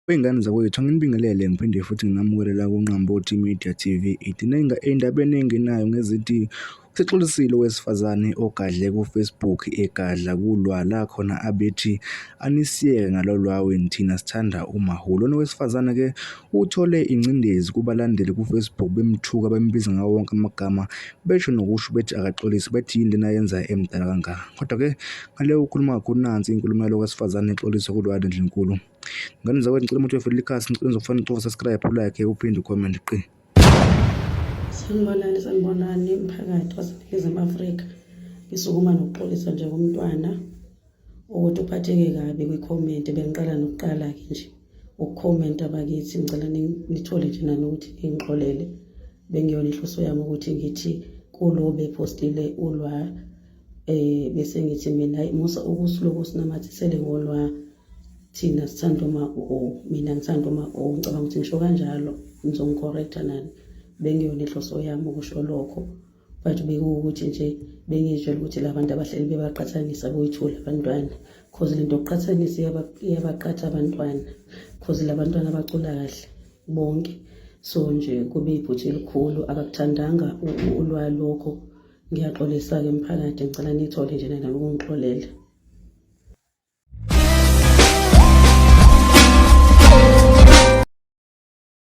Wey'ngane zakwethu, anginibingelele ngiphinde futhi nginamukele la kuNqambothi Media TV. Idinenga ey'ndabeni ey'ngenayo ngezithi usexolisile owesifazane ogadle ku-Facebook egadla kulwa la khona abethi anisiyeke ngalolwa wenu thina sithanda uMahulu. Lona owesifazane-ke uthole ingcindezi kubalandeli ku-Facebook bemthuka bembiza ngawo wonke amagama besho nokusho bethi akaxolise bethi yini lena ayenzayo emdala kangaka. Kodwa-ke ngale ukukhuluma kakhulu nansi inkulumo yalo wesifazane exolisa kulwa ndlunkulu. Ngane zakwethu ngicela umuntu oyofela ikhasi ngicela nizofana ucofa subscribe ulike uphinde ucomment qi. Sanibonani, sanibonani mphakathi waseNingizimu Afrika. Ngisukuma nokuxolisa nje kumntwana ukuthi uphatheke kabi kwi-comment bengiqala nokuqala-ke nje ukukhomenta bakithi ngicela nithole nje nani ukuthi ningixolele bengiyona inhloso yami ukuthi ngithi kulo bepostile ulwa eh bese ngithi mina musa ukusuloku sinamathisele ngolwa thina sithanda uma o mina ngithanda uma o ngicabanga ukuthi ngisho kanjalo nizongicorrecta nani bengiyona inhloso yami ukusho lokho but bekuwukuthi nje bengizitshela ukuthi la bantu abahleli bebaqhathanisa boyithula abantwana cause lento yokuqhathanisa iyabaqhatha abantwana cause la bantwana bacula kahle bonke so nje kube iphutha elikhulu akakuthandanga ulwalokho ngiyaxolisa-ke mphakathi ngicela nithole nje nami ukungixolela.